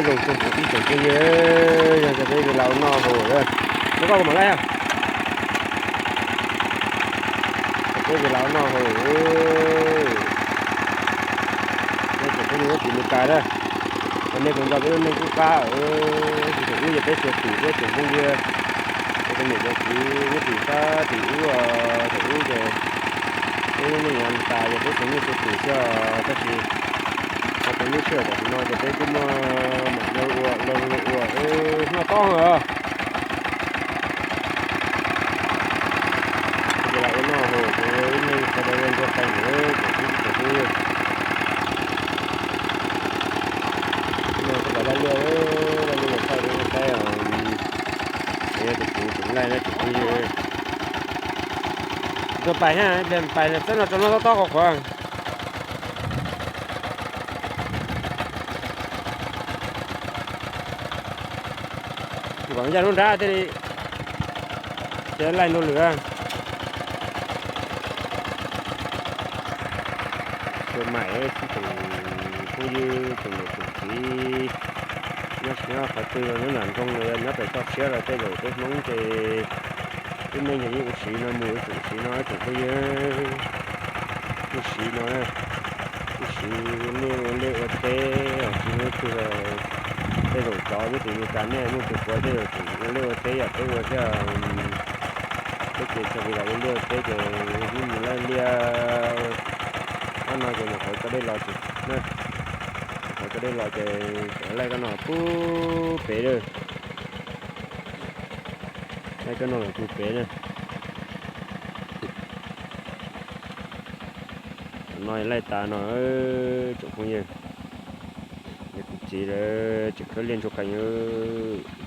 Zoo tsoom phooj ywg, yog cov peb Vim Las ua noj haus, nyob koj kuv mam laij. Cov peb Vim Las ua noj haus, nej tsoom phooj ywg nyob tim Meskas na, nej kuj nco peb lub neej kub qab, tsis thaum ub yog peb xuas twm peb tsoom phooj ywg, cov niam cov txiv nyob tim sab tim ub, thaum ub ces peb lub neej yuav tas yog peb tsoom nyuj xuas twm xwb, tab sis hos tus lub sij hawm tam sim no ces peb twb muaj mam lo ua lo ua noj tob os. Ces lam ua noj haus ces ib leeg sawv daws ua nrog pais ntawd tsoom phooj ywg. Ib leeg sawv daws laij liaj, laij liaj yuav thaij rau nej saib os. Ces yog tus kwv tseem laij na tsoom phooj ywg. Tuaj pais ha, pais txawb no tso no tob tob qhuav qhuav. Kom ncaj lub nrab thiaj li, ces laij nrau lwm. Tsuas maim tsoom phooj ywg tsoom niam tsoom txiv nyob qhov twg los nyob nram nroog los yog nyob pem toj siab los tej zaum peb Hmoob ces lub neej yog yeej ua siv no mus, ib tsoom siv no ib tsoom phooj ywg, ib siv no, ib siv ua liaj ua teb os, tsis muaj ib tug tej zaum cov nyob tim Meskas nej muaj tus puav tej zaum tseem ua liaj ua teb yam peb ua thiab. Peb ces txog Vim Las ua liaj ua teb ces hnub mus laij liaj, ob no ces mus qhov tso dej los, mus qhov tso dej los ces laij koj no pub pem lawm. Laij koj no los pub pem na. Tam no laij tas no tsoom phooj ywg, yog kuv txiv lawv tseem khawb liaj ntsuag qees,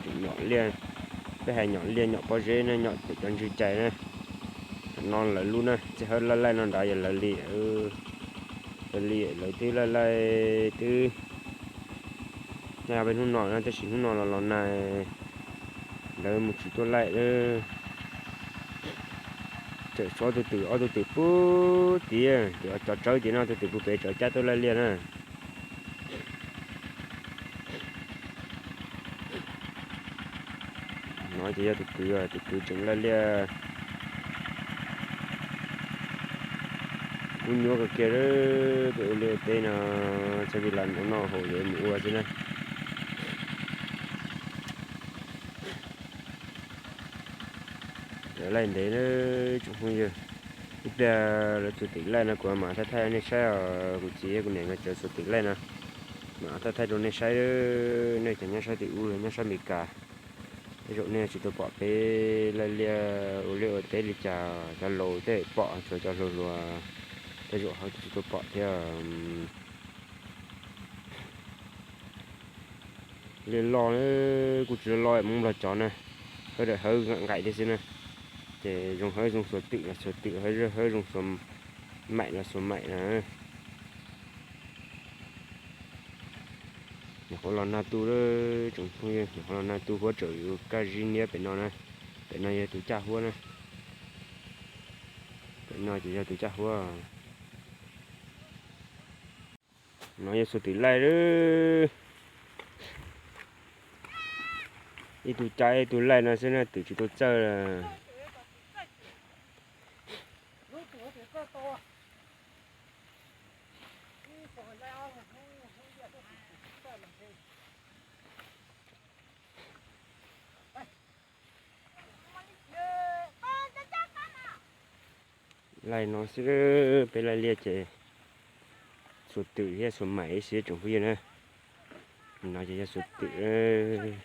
tseem nyom liaj. Peb hais nyom liaj nyom pob zeb na, nyom pem cov ntswg cais na. Tam no lawv lub na, txij hawb laij laij no nrad yog lawv li, lawv li lawv twb laij laij twb nyob peb hnub no na, tab sis hnub no los los nag lawv mus tsis tuaj laij. Tseem tshuav tus twm, ob tug twm pub tid, twm cov tsawb tid no, tus twm pub pem tsawv cab tuaj laij liaj na. No ces yog tus kwv, tus kwv tseem laij liaj. Kub nyuaj kawg kiag, peb ua liaj ua teb no, txhob Vim Las ua noj haus yuav mus ua xwb na. Laij ntev tsoom phooj ywg, ib pliag lawv txuas twm laij no kuv mam thaij thaij nej saib os, kuv txiv kuv niam nkawd txawm txuas twm laij no, mam thaij thaij rau nej saib. Nej cov nyob sab tim ub los nyob sab Meskas, tej zaum nej tsis tau pom peb laij liaj ua liaj ua teb li cas, cov laus tej pom, tsuas cov hluas hluas tej zaum ho tsis tau pom thiab. Liaj loj kuj tsis loj loj, Hmoob Nplog cov na, hawb daim hawb nqaim thiab xwb na. Ces zoo hawb zoo xuas twm los xuas twm, hawb zoo xuas maim los xuas maim na. Nyuam qhuav los nag tu lawm tsoom phooj ywg, nyuam qhuav los nag tu, huab tseem yuav kaj zib niab pem no na. Pem no yog tus caj huab na. Pem no ces yog tus caj huab. No yog xuas twm laij lawm. Ib tug cab ib tug laij no xwb na, twm tsis tau txawj. Laij no xwb, peb laij liaj ces xuas twm thiab xuas maim ib sim tsoom phooj ywg na. No ces yog xuas twm.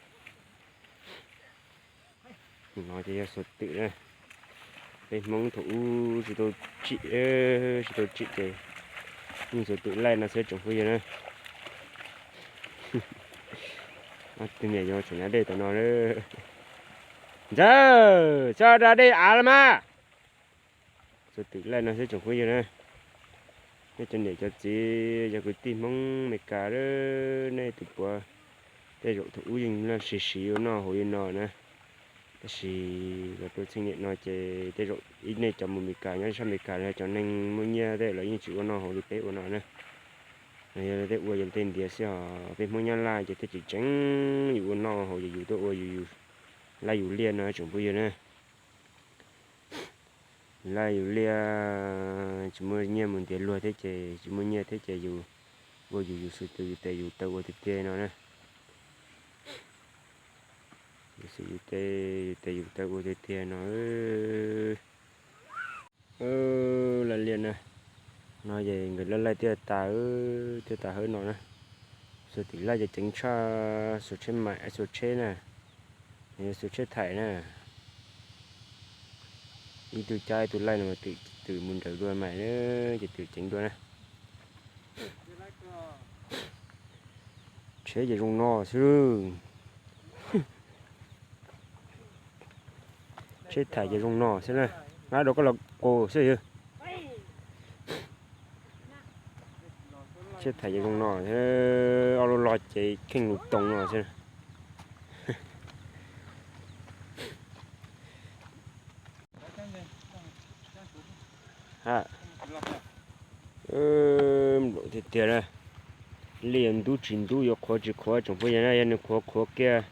No ces yog xuas twm na. Peb Hmoob thaum ub tsis tau tsim, tsis tau tsim ces yeej xuas twm laij no xwb tsoom phooj ywg na. Tus niam yuav tsum nyob dej tam no. Ntxawg, txhob da dej av los mas. Xuas twm laij no xwb tsoom phooj ywg na. Nej cov niam cov txiv yog kwv tij Hmoob Meskas, nej tus puav tej zaum thaum ub yeej siv siv ua noj haus li no na. Tab sis los rau txheej niam no ces tej zaum ib nej cov mus Meskas, nyob sab Meskas los cov neeg muaj nyiaj tej lawv yeej tsis ua noj haus li peb ua no na. Yog tej ua yog tej ntiav xwb os, peb Hmoob Nyab Laj ces thiaj tseem ceeb, yus ua noj haus ces yus tuaj ua yus, yus laj yus liaj no tsoom phooj ywg na. Laj yus liaj, tsis muaj nyiaj mus ntiav luag thiab ces tsis muaj nyiaj thiab ces yus ua yus, yus xwb tus yus tes yus taw ua tiag tiag no na. Yus xwb yus tes yus taw ua tiag tiag no. Laj liaj na, no ces nkawd laj laij twb tas, twb tas hawb no na. Xuas tim laj ces ceev tshaj xuas tsheb maim, xuas tsheb na, xuas tsheb thaim na. Ib tug cab ib tug laij no twm mus nrawm dua mas ces twm ceev dua na. Tsheb ces zoo no xwb. Tsheb thaim ces zoo no xwb na. Nqa rau koj los qus xwb yog. Tsheb thaim ces zoo no, ob lub log ces kheej lus toos no xwb. Nplaum tiag tiag na. Liaj yuav ntub tsis ntub, yuav qhuav tsis qhuav, tsoom phooj ywg na, yog nws qhuav qhuav kiag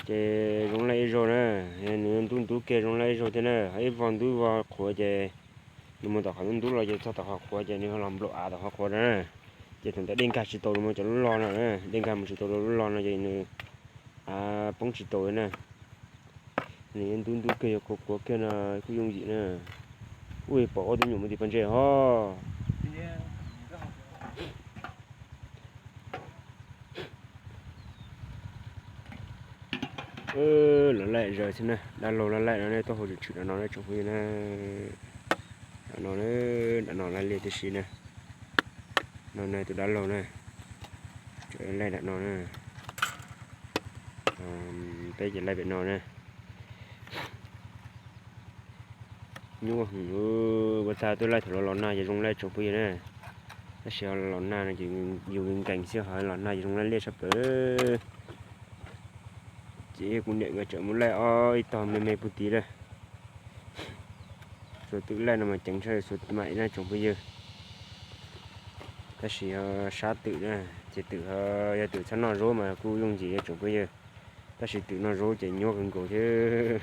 ces zoo laij ib zaug na. Yog nws ntub ntub kiag zoo laij ib zaug thiab na. Ho ib vog ntub vog qhuav ces nws mus tom qhov ntub ntub los ces txog tom qhov qhuav ces nws ho los nplaum av tom qhov qhuav na. Ces thaum ntawd dej nkag tsis tau rau cov lub log no, dej nkag mus tsis tau rau lub log no ces nws poob tsis tau na. Nws yuav ntub ntub kiag yuav qhuav qhuav kiag no kuj yooj yim na. Ub, pom ob tug nyuam mus tim pov ntse ho. Lawv laij zaws xwb na, dab laug lawv laij no nej tuaj hauv tseem tshwm nram no na tsoom phooj ywg na. Nram no, nram no laj liaj tib si na. No na tus dab laug na, tseem laij nram no na. Peb ces laij pem no na. Nyuaj heev, ua txaj twb laij thaum los los nag ces zoo laij tsoom phooj ywg na. Tab sis los nag no ces yus nkees xwb, ho los nag ces zoo laij liaj tshaj plaws. Ces kuv niam nkawd tseem mus laij ob ib tog me me puag tid lawm. Xuas twm laij no mas ceev tshaj xuas maim na tsoom phooj ywg. Tab sis yog sab twm na, ces twm, yog twm txhob noj zaub mas kuj yooj yim tsoom phooj ywg. Tab sis twm noj zaub ces nyuaj kawg nkaus thiab.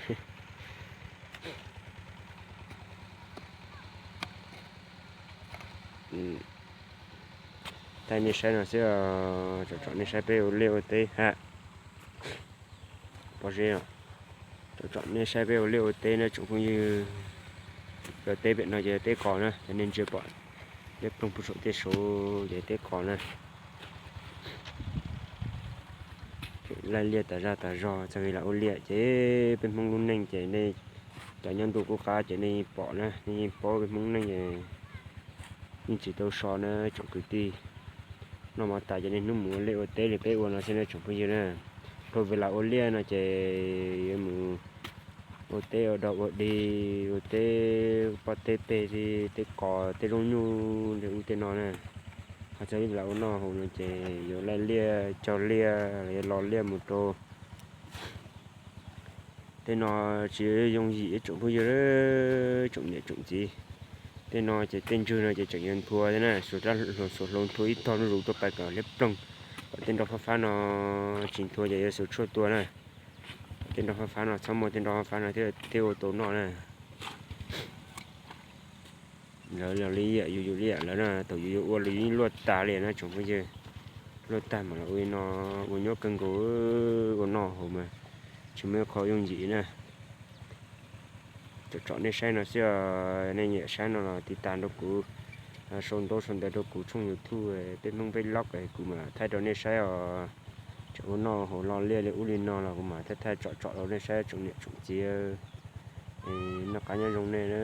Thaij nej saib no xwb, tsom tsom nej saib peb ua liaj ua teb ha. Pob zeb, tsom tsom nej saib peb ua liaj ua teb na tsoom phooj ywg. Yog teb pem no ces yog teb qos na, cov nej ntsia pom liab ploog puag saum tej saud ces teb qos na. Laij liaj tas zaj tas zog txog li lam ua liaj ces peb Hmoob lub neej ces nej cov nyob ntuj qub qab ces nej yeej pom na, nej yeej paub peb Hmoob neej es yeej tsis tau so na tsoom kwv tij. Noj mov tas ces niaj hnub mus ua liaj ua teb li peb ua no xwb na tsoom phooj ywg na. Dhau vim lam ua liaj no ces yuav mus ua teb ua dog ua dig, ua teb pob teb peg, teb qos, teb zaub nyuj li ub tej no na. Ho txog vim lam ua noj haus no ces yuav laij liaj cog liaj los yuav lo liaj mus rau. Tej no tsis yooj yim ib tsoom phooj ywg, tsoom niam tsoom txiv. Tej no ces tej ntswg no ces tseem yuav nthua thiab na, xuas rab hluas xuas hlau nthua ib tog zuj zus tuaj pais kom liab ploog, kom tej nroj fab fab no tsis nthua ces yuav xuas tshuaj tua na. Kom tej nroj fab fab no txhob muaj tej nroj fab fab no thiaj ua tau noj na. Lawv los li yam yus yus li yam lawv na, thaum yus yuav ua los yus yeej luaj tag li na tsoom phooj ywg. Luaj tag mas los ua li no, ua nyuaj kawg nkaus, ua noj haus mas tsis muaj ib qho yooj yim na. Tsom tsom nej saib no xwb os, nej nyiam saib no los tiv tas rau kuv, sau ntaub sau ntawv rau kuv tshooj YouTube peb Hmoob peb loj es kuv mam thaij rau nej saib os. Tseem ua noj haus lo liaj li ub li no los kuv mam thaij thaij tsom tsom rau nej saib tsoom niam tsoom txiv. Noj qab nyob zoo nej na.